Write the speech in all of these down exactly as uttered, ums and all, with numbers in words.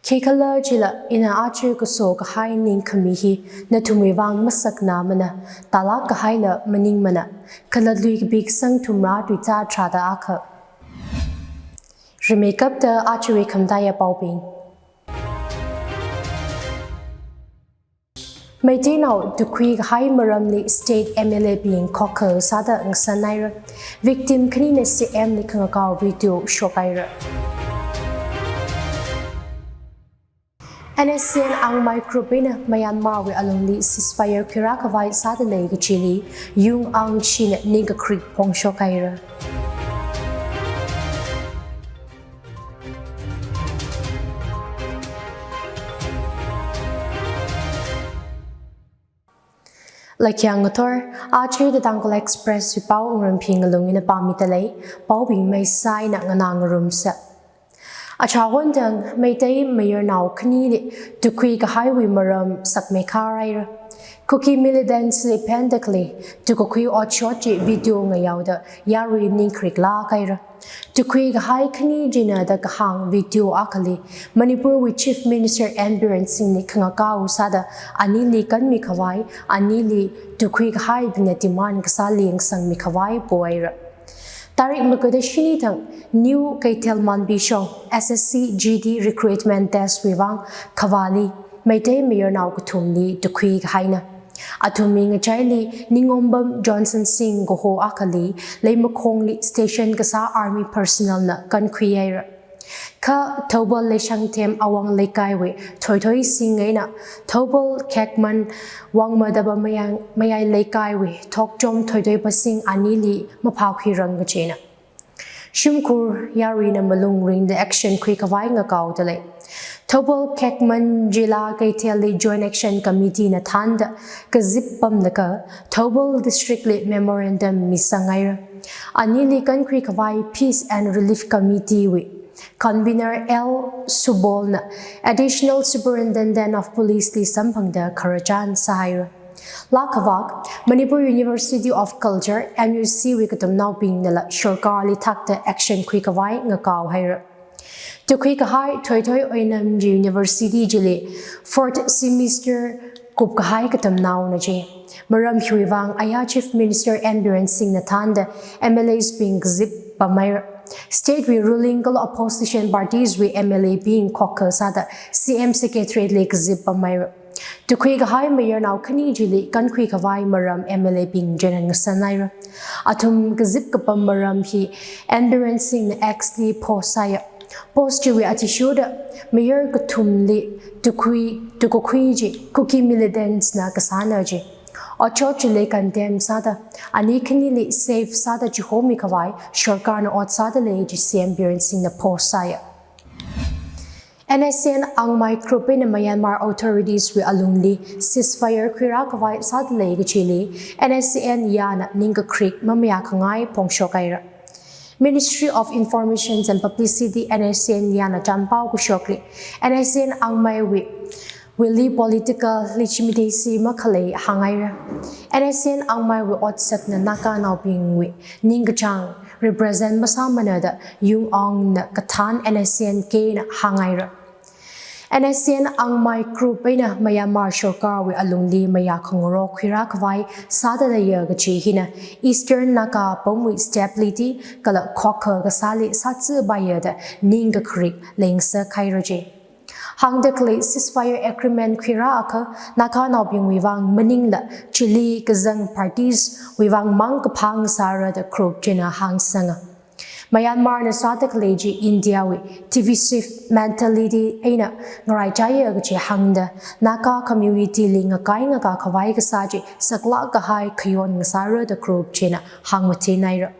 Khikhalajila ina aja kaso kahai ningkhami hi nathumwui vang masaknamana, tālāk kahaila maningmana, kala luikapi kasang thumrā tuizā tharāda akha. Rimeikapta ajawui khamataiya paobing. Meiteinao tukhui kahai maramli state M L A bing khokkha sāda ngasānhaira. Victim khanina C M li khangakao video shokhaira. N S C N Angmai group eina Myanmar wui alungli ceasefire khuirā khavai sāda lei kachili Yung Aung Shin na ningkakharik phongshokhaira. Laikhayang ngathor, aja The Tangkhul Express wui pao Wungrem Phingalung ina pāmida lei, paobing maisai na nganā ngarumsa. Achāhon thang Meitei mayarnao khanili tukhui kahaiwui maram sakmeikharhaira. Kuki militants li phendakhali tukakhui otshot chi video ngayaoda yarui ningkharik lākhaira. Tukhui kahai khani china da kahāng video akhali Manipur wui Chief Minister N Biren Singh li khangakao sāda anili kanmi khavai, anili tukhui kahaibingna demand kasāli ngasangmi khavai pohaira. Tarik maga da shini thang New Keithelmanbi shong S S C G D recruitment test wui vang khavāli Meitei mayarnao kathumli tukhui kahaina. Athumwui ngachaili Ningombam Johnson Singh kaho akhali Leimakhongli station kasā army personnel na kankhuihaira. Kha Thoubal Leishangthem Awang Leikaiwui Thoithoi Singh eina Thoubal Khekman Wangmadap Mayang, Mayai Leikaiwui Thokchom Thoitoipa Singh anili maphākhuirang kajina. Shimkhur yaruina malung ringda action khui khavai ngakaoda lei. Thoubal Khekman Zilla Keithelli Joint Action Committee na thānda kazip pamlaga Thoubal District li memorandum misanghaira. Anili kankhui khavai Peace and Relief Committee wui Convener L Subol na Additional Superintendent of Police li samphangda khararchan sāhaira. Laa khavak, Manipur University of Culture, M U C wui katamnaobingnala sorkarli thakta action khui khavai ngakaohaira. Tukhui kahai Thoithoi Oinamji University chili fourth semester kup kahai katamnaona ji. Maram hiwui vang aya Chief Minister N Biren Singh na thānda M L As bing kazip pamhaira. State wui ruling kala opposition parties wui M L A bing khokkha sāda C M Secretariat li kazip pamhaira. Tukhui kahai mayarnao khani chili kankhui khavai maram M L A bing china ngasānhaira. Athum kazip kapam maram hi N Biren Singh na X li post sāya. Post chiwui athishurda mayar kathumli tukhui, tukakhui chi Kuki militants na kasāna ji. Otshot chili condemn sāda, ani khanili safe sāda chihomi khavai sorkarna ot sāda lei ji C M Biren Singh na post sāya. N S C N Angmai group eina Myanmar authorities wui alungli ceasefire khuirā khavai sāda lei kachili N S C N yana ningkakharik mamayākhangai phongshokhaira. Ministry of Information and Publicity, N S C N yana chānpao kashokli, N S C N Angmaiwui, wuili political legitimacy makhalei hānghaira. N S C N Angmaiwui otsakna Naganaobingwui ningkachāng represent masāmana da Yung Aung na kathān N S C N K na hānghaira. N S C N Angmai group eina Myanmar sorkarwui alungli mayākhangarok khuirā khavai sāda leiya kachi hina Eastern Naga apamwui stability kala khokkha kasāli sāzipaiya da ningkakharik leingasakhaira ji. Hāngda khalei ceasefire agreement khuirāakha Naganaobingwui vang maningla chili kazang parties wui vang mang kaphā ngasāra da group china hāngsanga. Myanmar na sāda khalei chi India wui divisive mentality eina ngaraichaiya kachi hāngda, Naga community li ngakai ngaka khavai kasā chi saklāk kahai khayon ngasāra da group china hāngmathenhaira.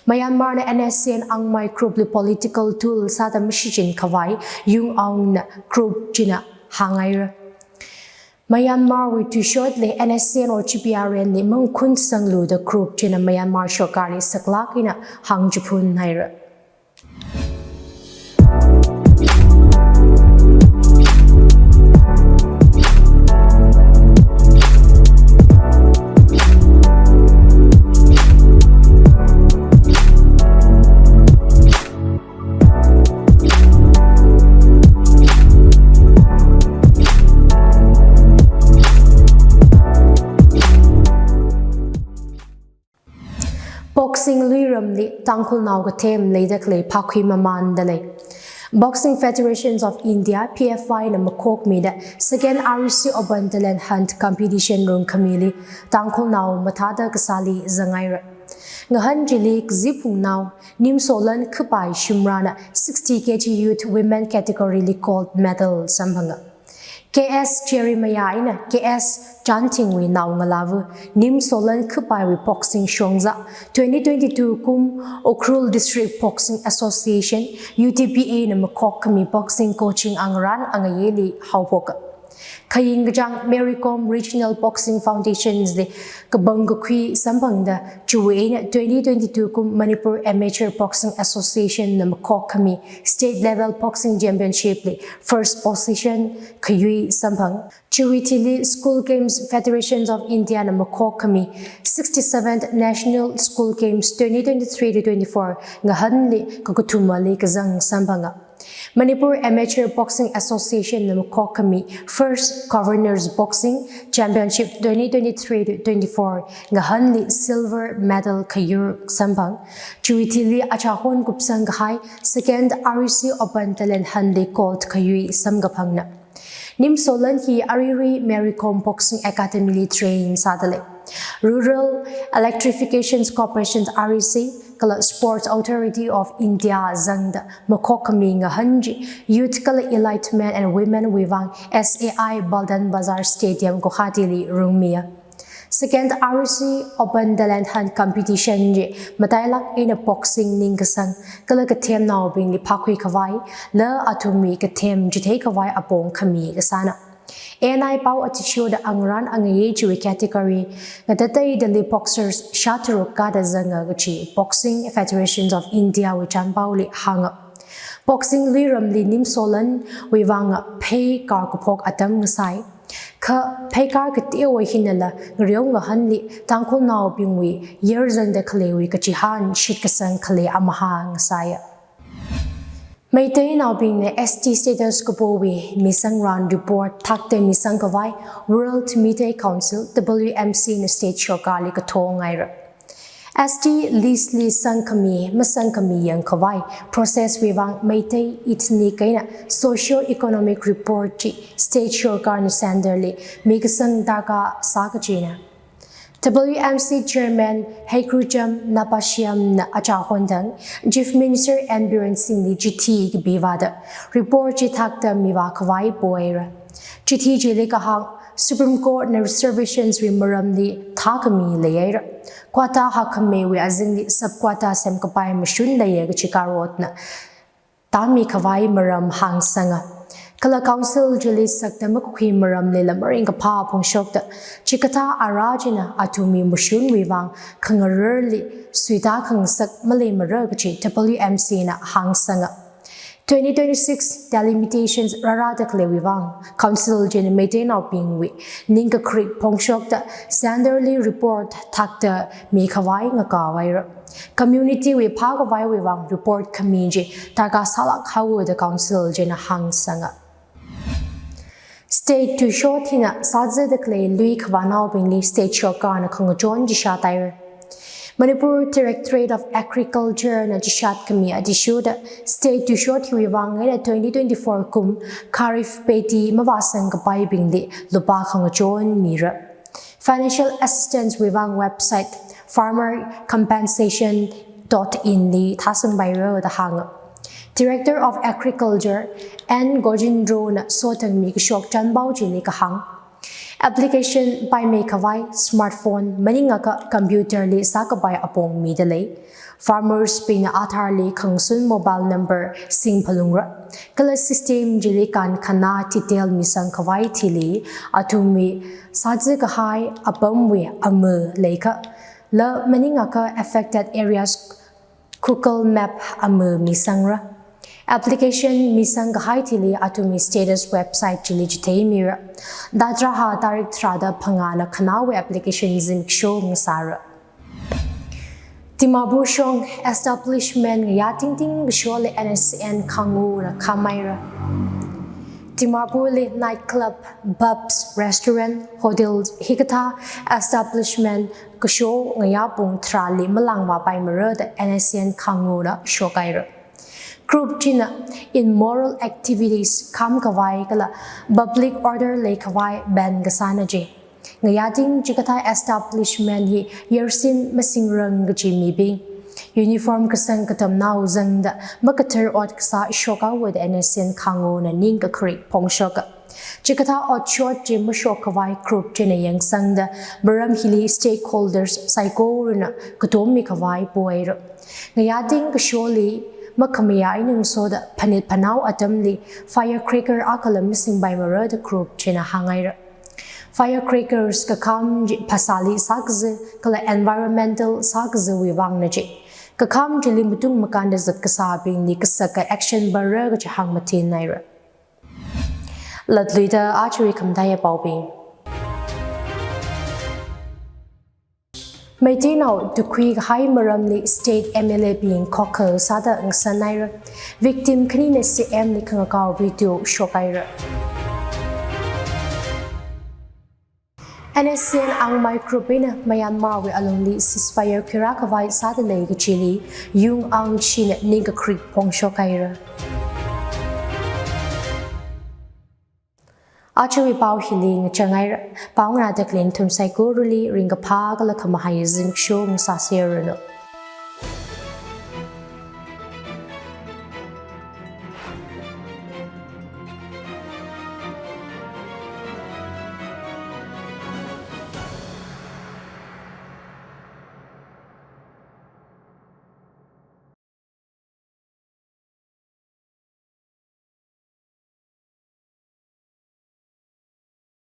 Myanmar na N S C N Angmai group li political tool sāda mashichin khavai Yung Aung na group china hānghaira. Myanmar wui tuishotli N S C N or G P R N li mangkhunsanglu da group china Myanmar sorkarli saklāk eina hāngchiphunhaira. Boxing luiramli Tangkhulnao kathem leida khalei phākhui mamānda lei. Boxing Federations of India, P F I na makhokmida Second R E C Open Talent Hunt Competition rungkhamili Tangkhulnao mathāda kasāli zanghaira. Ngahān chili kaziphungnao Nimsolan Khupai Shimrana sixty K G Youth Women category li gold medal samphanga. K S Jeremiah eina K S Chanthingwui naongalāva Nimsolan Khupaiwui boxing shongza twenty twenty-two kum Ukhrul District Boxing Association, U D B A na makhokkhami boxing coaching angarān angayeli haophoka. Khaying kachāng Mary Kom Regional Boxing Foundations li kapang kakhui samphangda chiwui eina twenty twenty-two kum Manipur Amateur Boxing Association na makhokkhami state level boxing championship li first position khayui samphang. Chiwui thili School Games Federations of India na makhokkhami sixty-seventh National School Games twenty twenty-three to twenty-four ngahānli kakathumali kazang samphanga. Manipur Amateur Boxing Association na makhokkhami First Governors Boxing Championship twenty twenty-three to twenty-four ngahānli silver medal khayur samphang. Chiwui thili achahon kupsang kahai Second R E C Open Talent Hunt li gold khayui samkaphangna. Nimsolan hi aruirui Mary Kom Boxing Academy li train sāda lei. Rural Electrification Corporation, R E C, kala Sports Authority of India zangda makhokkhami ngahān chi youth kala elite men and women wui vang S A I Paltan Bazar Stadium Guwahati li rungmiya. Second R E C Open Talent Hunt Competition chi matailak eina boxing ningkasang kala kathemnaobingli phākhui khavai, la athumwui kathem chithei khavai apong khami kasāna. N I Pao athishurda angarān angaye chiwui category ngatateidali boxers shātharuk kāda zanga kachi Boxing Federations of India wui chanpaoli hānga. Boxing luiramli Nimsolanwui vanga phei karkaphok atam ngasai. Kha phei kar kateowui hinala ngareo ngahānli Tangkhulnaobingwui yerzangda khaleiwui kachihān shitkasang khalei amahā ngasaiya. Meiteinaobingna S T status kapowui misangran report thakta misang khavai World Meitei Council, W M C na state sorkarli kathong haira. S T list li sangkhami masangkhami yangkhavai process wui vang Meitei ethnic eina socio-economic report chi state sorkarna centre li mikasang darkar sā kachina. W M C Chairman Heikrujam Napashiamna achahon thang Chief Minister N Biren Singhli chithi kapivāda report chi thakta mivā khavai pohaira. Chithi chili kahāng Supreme Court na reservations wui maramli thākhami leihaira. Quota hakkhameiwui azingli sub quota semkapai mashun leiya kachi karotna tāmi khavai maram hāngsanga. Kala council chili sakta makakhui maramlila maringkaphā phongshokta chikathā ara china athumwui mashunwui vang khangararli suita khangasak maleimara kachi W M C na hāngsanga. Twenty twenty-six delimitations rārāda khaleiwui vang council china Meiteinaobingwui ningkakrik phongshokta centre li report thakta mikhavai ngakāhaira. Community wui phākhavaiwui vang report khami chi darkar sālāk haowa da council china hāngsanga. State tuishot hina sāzada khalei lui khavānaobingli state sorkarna khangachon chishat haira. Manipur Directorate of Agriculture na chishat khami athishurda state tuishot hiwui vang eina twenty twenty-four kum Kharif peti mavāsang kapaibingli lupā khangachon mira. Financial assistance wui vang website farmer compensation dot in li thāsangpaira da hānga. Director of Agriculture N Gojendro na sothangmi kashok chanpao chili kahāng. Application paimei khavai smartphone maningakha computer li sākapai apong mida lei. Farmers bingna Aadhaar li khangasun mobile number singphalungra. Kala system chili kankhanā detail misang khavai thili athumwui sāzi kahai apamwui ama leikha, la maningakha affected areas Google Map ama misangra. Application misang kahai thili athumwui status website chili chitheimira. Datrahā tarik tharāda phangāna khanāwui application zimiksho ngasāra. Dimapur shong establishment ngayā tingting kasholi N S C N khanguna khamhaira. Dimapurli night club, pubs, restaurant, hotels hikathā establishment kasho ngayā pung tharāli malāngvāpaimara da N S C N Khanguna shokhaira. Group china immoral activities khamkhavai kala public order leikhavai ban kasāna ji. Ngayā ting chikathā establishment hi yarsin masingrang kaji mibing, uniform kasang katamnao zangda makathar ot kasā shokhaowa da N S C N Khanguna ningkakharik phongshoka. Chikathā otshot chi mashokkhavai group china yangsangda maram hili stakeholders saikorana katom mikhavai pohaira. Ngayā ting kasholi makhamayā eina ngasoda phanit phanao atamli firecracker akhala masingpaimara da group china hānghaira. Firecrackers kakham chi phasāli sākaza kala environmental sākazawui vangna ji. Kakham chili matung makānda zat kasābingli kasaka action para kaji hāngmatinhaira. Latluida ajawui khamataiya paobing. Meiteinao tukhui kahai maramli state M L A bing khokha sāda ngasanhaira. Victim khanina C M li khangakao video shokhaira. N S C N Angmai group eina Myanmar wui alungli ceasefire khuirākhavai sāda lei kajili Yung Aung Shin na ningkakharik phongshokhaira. Ajawui pao hili ngachanghaira. Pao ngarāda khalei nathum saikorali ringkaphā kala khamahai zimiksho ngasāseranu.